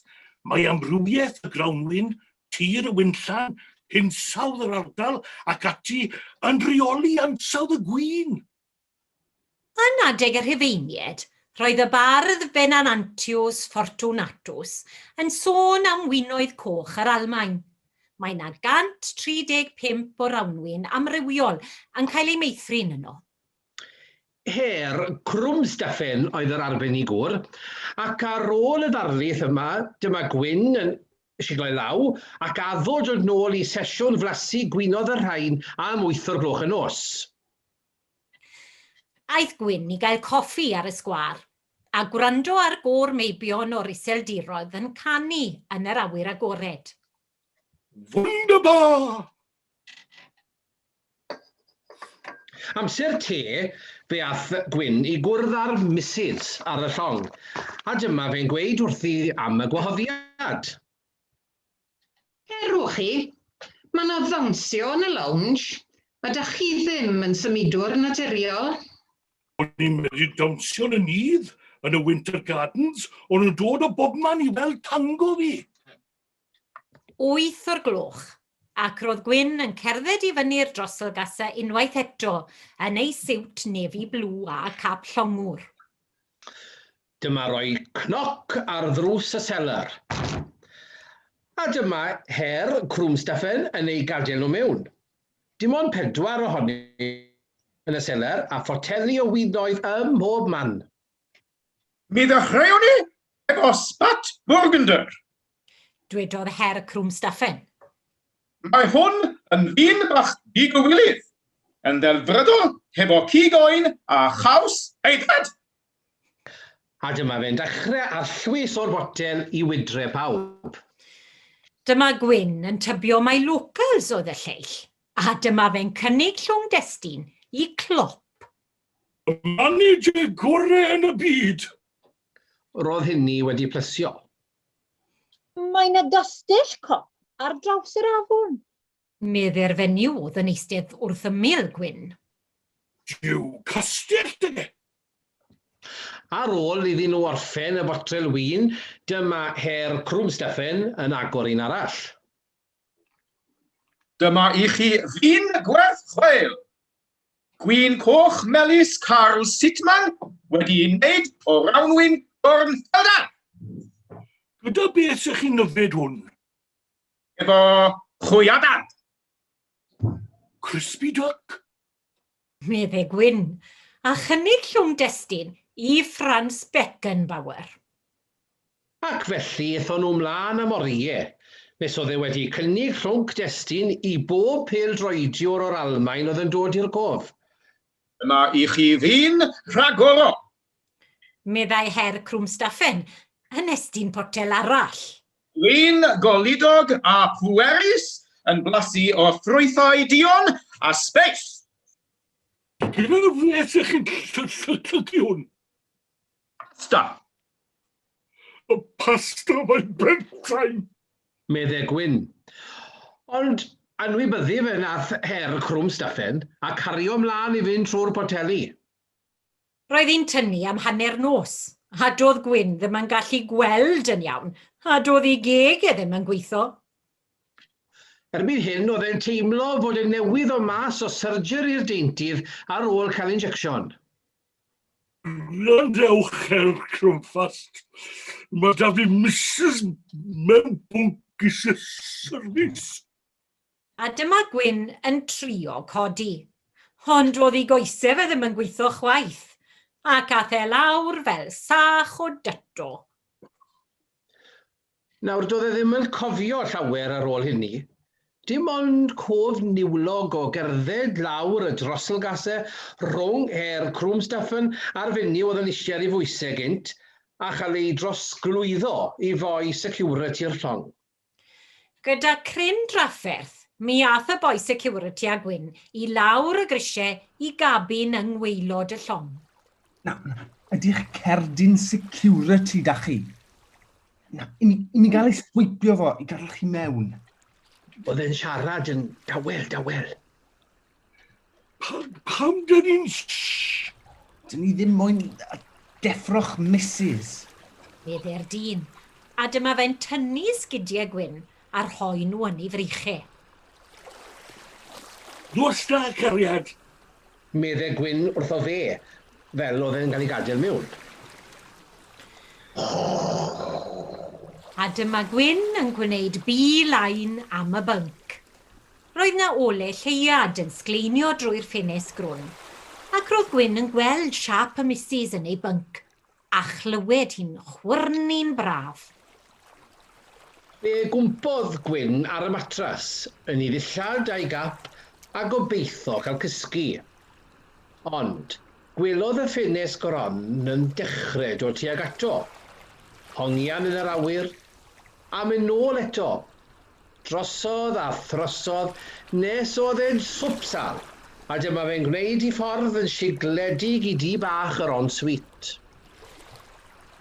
Speaker 3: Mae amrywiaeth y grawnwin, tir y winllan, hinsawdd yr ardal ac ati yn rheoli ansawdd y gwin.
Speaker 7: Yn adeg y Rhufeiniaid, roedd y bardd Venanantius Fortunatus yn sôn am winoedd coch yr Almaen. Mae 'na 135 o rawnwin amrywiol yn cael eu meithrin yno.
Speaker 10: Herr Krumstapfen oedd yr arbenigwr, ac ar ôl y ddarlith yma, dyma Gwyn yn siglo'i law ac addo dod nôl i sesiwn flasu gwinodd y rhain am wyth o'r gloch y nos.
Speaker 7: Aeth Gwyn i gael coffi ar y sgwâr, a gwrando ar gôr meibion o'r Iseldiroedd yn canu yn yr awyr agored.
Speaker 3: Wunderbar!
Speaker 10: Amser te, fe ath Gwyn i gwrdd â'r Misus ar y llong, a dyma fe'n gweud wrthi am y gwahoddiad.
Speaker 8: Cerwch chi, mae 'na ddawnsio yn y lounge, a 'dach chi ddim yn symudwr naturiol.
Speaker 3: O'n i'n medru dawnsio yn y nydd, yn y Winter Gardens, o'n nhw'n dod o bobman i weld tango fi.
Speaker 7: Wyth o'r gloch, ac roedd Gwyn yn cerdded i fyny'r Drosselgasse unwaith eto, yn ei siwt navy blue a cap llongwr.
Speaker 10: Dyma roi cnoc ar ddrws y selar. A dyma Herr Krumstapfen yn eu gadael nhw mewn. Dim ond pedwar ohonyn yn y selar a photeli o winoedd ym mhob man.
Speaker 5: Mi ddechreuwn ni efo Spat Burgunder.
Speaker 7: Dwedodd Herr Krumstapfen.
Speaker 5: Mae hwn yn ddyn bach digywilydd, yn ddelfrydol hefo cig oen a chaws aeddfed.
Speaker 10: A dyma fe'n dechrau arllwys o'r botel i wydre pawb.
Speaker 7: Dyma Gwyn yn tybio mai locals oedd y lleill, a dyma fe'n cynnig llwng destun i Klopp.
Speaker 3: Y manager gore yn y byd!
Speaker 10: Roedd hynny wedi plesio.
Speaker 4: Mae 'na gastell cop ar draws yr afon.
Speaker 7: Medde'r fenyw oedd yn eistedd wrth ymyl Gwyn.
Speaker 3: Jiw, castell dyne!
Speaker 10: Ar ôl iddyn nhw orffen y botel win, dyma Herr Krumstapfen yn agor un arall.
Speaker 5: Dyma i chi fin gwerth chweil! Gwin coch melys Carl Sitman wedi'i wneud o rawnwin Dornfelder!
Speaker 3: Gyda beth ych chi'n yfed hwn?
Speaker 5: Efo chwyadad!
Speaker 3: Crispy duck?
Speaker 7: Medde Gwyn, a chynnig llwng destun i Franz Beckenbauer.
Speaker 10: Ac felly aethon nhw mlaen am orie, nes oedd e wedi cynnig llwnc destun i bob pêl-droediwr o'r Almaen oedd yn dod i'r gof.
Speaker 5: Dyma i chi ddyn rhagorol!
Speaker 7: Meddai Herr Krumstapfen, yn estyn potel arall.
Speaker 5: Gwin goludog a phwerus yn blasu o ffrwythau duon a sbeis!
Speaker 3: Gyda beth ych chi'n llyncu hwn?
Speaker 5: Pasta!
Speaker 3: Y pasta my bedtime!
Speaker 10: Medde Gwyn. Ond anwybyddu fe nath Herr Krumstapfen a cario mlaen i fynd trwy'r poteli.
Speaker 7: Roedd hi'n tynnu am hanner nos, a doedd Gwyn ddim yn gallu gweld yn iawn, a doedd ei geg e ddim yn gweithio.
Speaker 10: Erbyn hyn, oedd e'n teimlo fod e newydd o mas o syrjeri'r deintydd ar ôl cael injection.
Speaker 3: Gwrandewch, Herr Cromfast. Mae da fi Mrs mewn bwnc eisiau service.
Speaker 7: A dyma Gwyn yn trio codi. Ond doedd ei goesau fe ddim yn gweithio chwaith, ac ath e lawr fel sach o dyto.
Speaker 10: Nawr, doedd e ddim yn cofio llawer ar ôl hynny. Dim ond cof niwlog o gerdded lawr y Drosselgasse rhwng Herr Krumstaffen a'r fenyw oedd yn eisiau ar ei fwysau gynt, a chael ei drosglwyddo i foi security'r llong.
Speaker 7: Gyda cryn drafferth, mi ath y boi security a Gwyn i lawr y grisiau i gabin yng ngwaelod y llong.
Speaker 9: Na, na, ydy'ch cerdyn security da chi? Na, i mi, i mi gael ei sweipio fo i gadael chi mewn.
Speaker 10: Oedd e'n siarad yn dawel, dawel.
Speaker 3: Pam, pam dyn ni'n shh?
Speaker 9: Dyn ni ddim moyn deffro'ch missus.
Speaker 7: Meddai'r dyn, a dyma fe'n tynnu sgidiau Gwyn a rhoi nhw yn ei freichau.
Speaker 3: Nos da, cariad!
Speaker 10: Meddai Gwyn wrtho fe, fel oedd e'n cael ei gadael mewn.
Speaker 7: A dyma Gwyn yn gwneud bee-line am y bync. Roedd 'na ole lleuad yn sgleinio drwy'r ffenest grwn, ac roedd Gwyn yn gweld siâp y Misus yn ei bync, a chlywed hi'n chwyrnu'n braf.
Speaker 10: Fe gwmpodd Gwyn ar y matras, yn ei ddillad a'i gap, a gobeitho cael cysgu. Ond, gwelodd y ffenest gron yn dechrau dod tuag ato, hongian yn yr awyr, a mynd nôl eto, Drosodd a throsodd nes o'dd e'n swpsal, a dyma fe'n gwneud 'i ffordd yn sigledig i dŷ bach yr ensuite.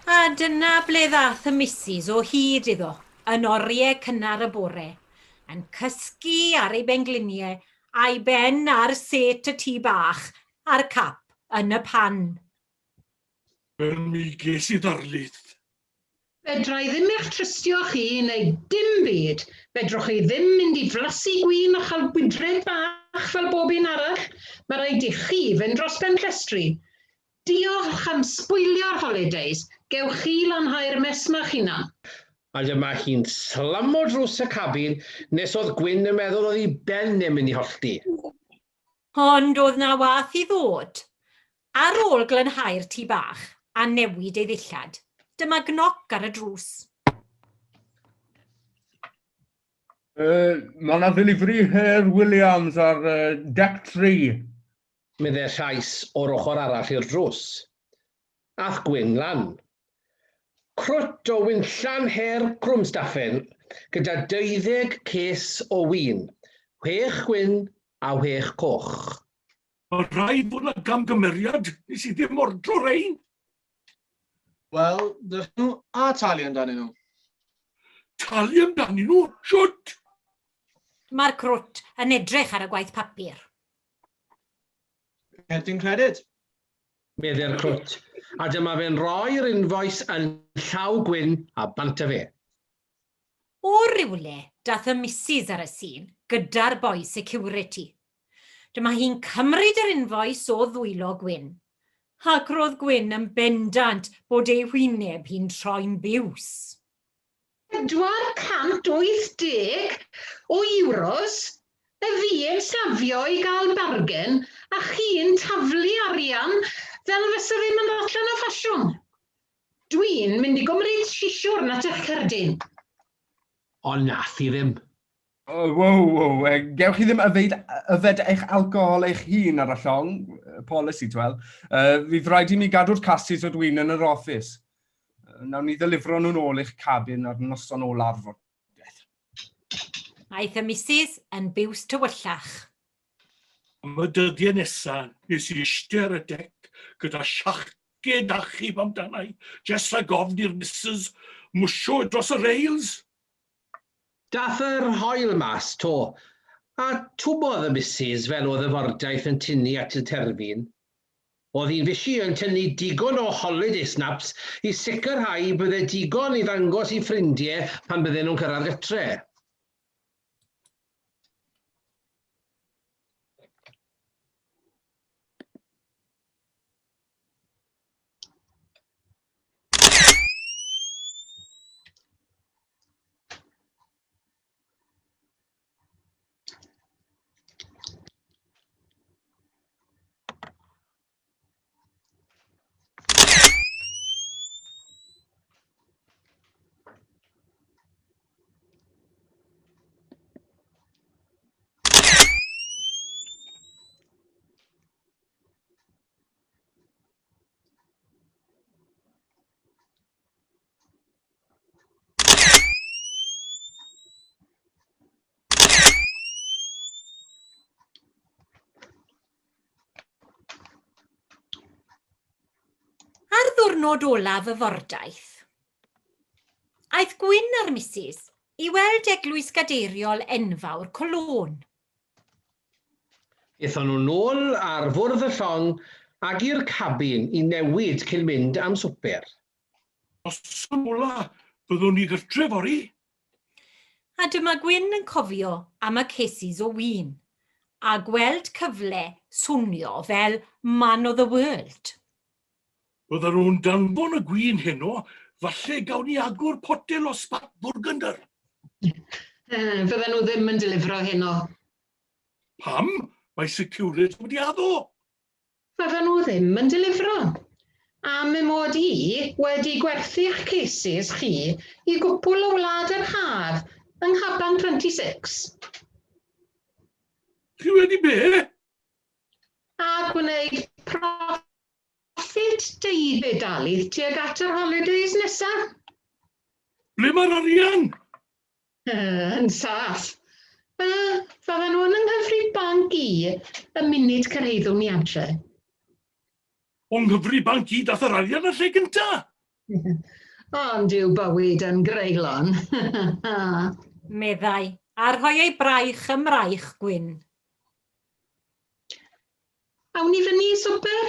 Speaker 7: A dyna ble ddath y Misus o hyd iddo, yn oriau cynnar y bore, yn cysgu ar ei bengliniau a'i ben ar sêt y tŷ bach a'r cap yn y pan.
Speaker 3: Wel, mi ges i ddarlith.
Speaker 8: Fedra i ddim eich trystio chi i wneud dim byd. Fedrwch chi ddim mynd i flasu gwin a chael gwydred bach fel bob un arall. Mae rhaid i chi fynd dros ben llestri. Diolch am sbwylio'r holidays. Gewch chi lanhau'r mess 'ma'ch hunan.
Speaker 10: A dyma hi'n slamo drws y cabin nes oedd Gwyn yn meddwl oedd ei ben e'n mynd i hollti.
Speaker 7: Ond oedd 'na wath i ddod. Ar ôl glanhau'r tŷ bach a newid ei ddillad, dyma gnoc ar y drws.
Speaker 5: Uh, mae yna ddelivery Herr Williams ar uh, deck 3.
Speaker 10: Meddai llais o'r ochr arall i'r drws. Ath Gwyn lan. Crwt o winllan Herr Crumstaffen gyda deuddeg ces o win, whech gwyn a whech coch.
Speaker 3: Mae rhaid bod yna gamgymeriad, nes i ddim ordro rein.
Speaker 2: Wel, dych nhw a talu amdanyn nhw.
Speaker 3: Talu amdanyn nhw? Shwt?
Speaker 7: Mae'r crwt yn edrych ar y gwaith papur.
Speaker 2: Cerdyn credyd.
Speaker 10: Meddai'r crwt, a dyma fe'n rhoi'r invoice yn llaw Gwyn a bant â fe.
Speaker 7: O rywle, dath y Misus ar y sîn gyda'r boi security. Dyma hi'n cymryd yr invoice o ddwylo Gwyn. Ac roedd Gwyn yn bendant bod ei hwyneb hi'n troi'n biws.
Speaker 8: 480 o euros, y fi yn safio i gael bargen a chi'n taflu arian fel fysa fe'n mynd allan o ffasiwn. Dwi'n mynd i gymryd sisiwrn at eich cerdyn.
Speaker 10: Ond nath hi ddim.
Speaker 9: Oh, wow, wow, gewch chi ddim yfed, yfed eich alcohol eich hun ar y llong, policy, twel. Fydd rhaid i mi gadw'r cases o dwin yn yr office. Nawn ni ddelifro nhw'n ôl i'ch cabin ar noson olaf fordaith.
Speaker 7: Aeth y Misus yn biws tywyllach.
Speaker 3: Am y dyddiau nesa, nes i eistedd ar y dec gyda siaced achub amdanai, jest rhag ofn i'r Misus mwsio dros y rails.
Speaker 10: Dath yr haul mas 'to, a twbodd y Misus fel oedd y fordaith yn tynnu at y terfyn. Oedd hi'n fishi yn tynnu digon o holiday snaps i sicrhau bydde digon i ddangos i ffrindiau pan bydden nhw'n cyrraedd gytre.
Speaker 7: Ar ddiwrnod olaf y fordaith, aeth Gwyn a'r Misus i weld eglwys gadeiriol enfawr Cologne.
Speaker 10: Aethon nhw nôl ar fwrdd y llong ag i'r cabin i newid cyn mynd am swper.
Speaker 3: Noson ola, byddwn ni gartre fory.
Speaker 7: A dyma Gwyn yn cofio am y cases o win, a gweld cyfle swnio fel man o the world.
Speaker 3: Bydden nhw'n danfon y gwin heno, falle gawn ni agor potel o spat Burgunder.
Speaker 8: Fydden nhw ddim yn delifro heno.
Speaker 3: Pam? Mae security wedi addo.
Speaker 8: Fydden nhw ddim yn delifro. Am y mod i wedi gwerthu'ch cases chi i gwpwl o Wlad yr Haf yng Nghaban 26.
Speaker 3: Chi wedi be?
Speaker 8: A gwneud proffit deufed dalydd tuag at yr holidays nesa.
Speaker 3: Ble mae'r arian?
Speaker 8: Yn saff. Fydden nhw yn 'y nghyfrif banc i y munud cyrhaeddwn ni adre.
Speaker 3: O nghyfrif banc i dath yr arian yn lle gynta!
Speaker 8: Ond yw bywyd yn greulon.
Speaker 7: Meddai, a rhoi ei braich ym mraich Gwyn.
Speaker 8: Awn ni fyny i swper?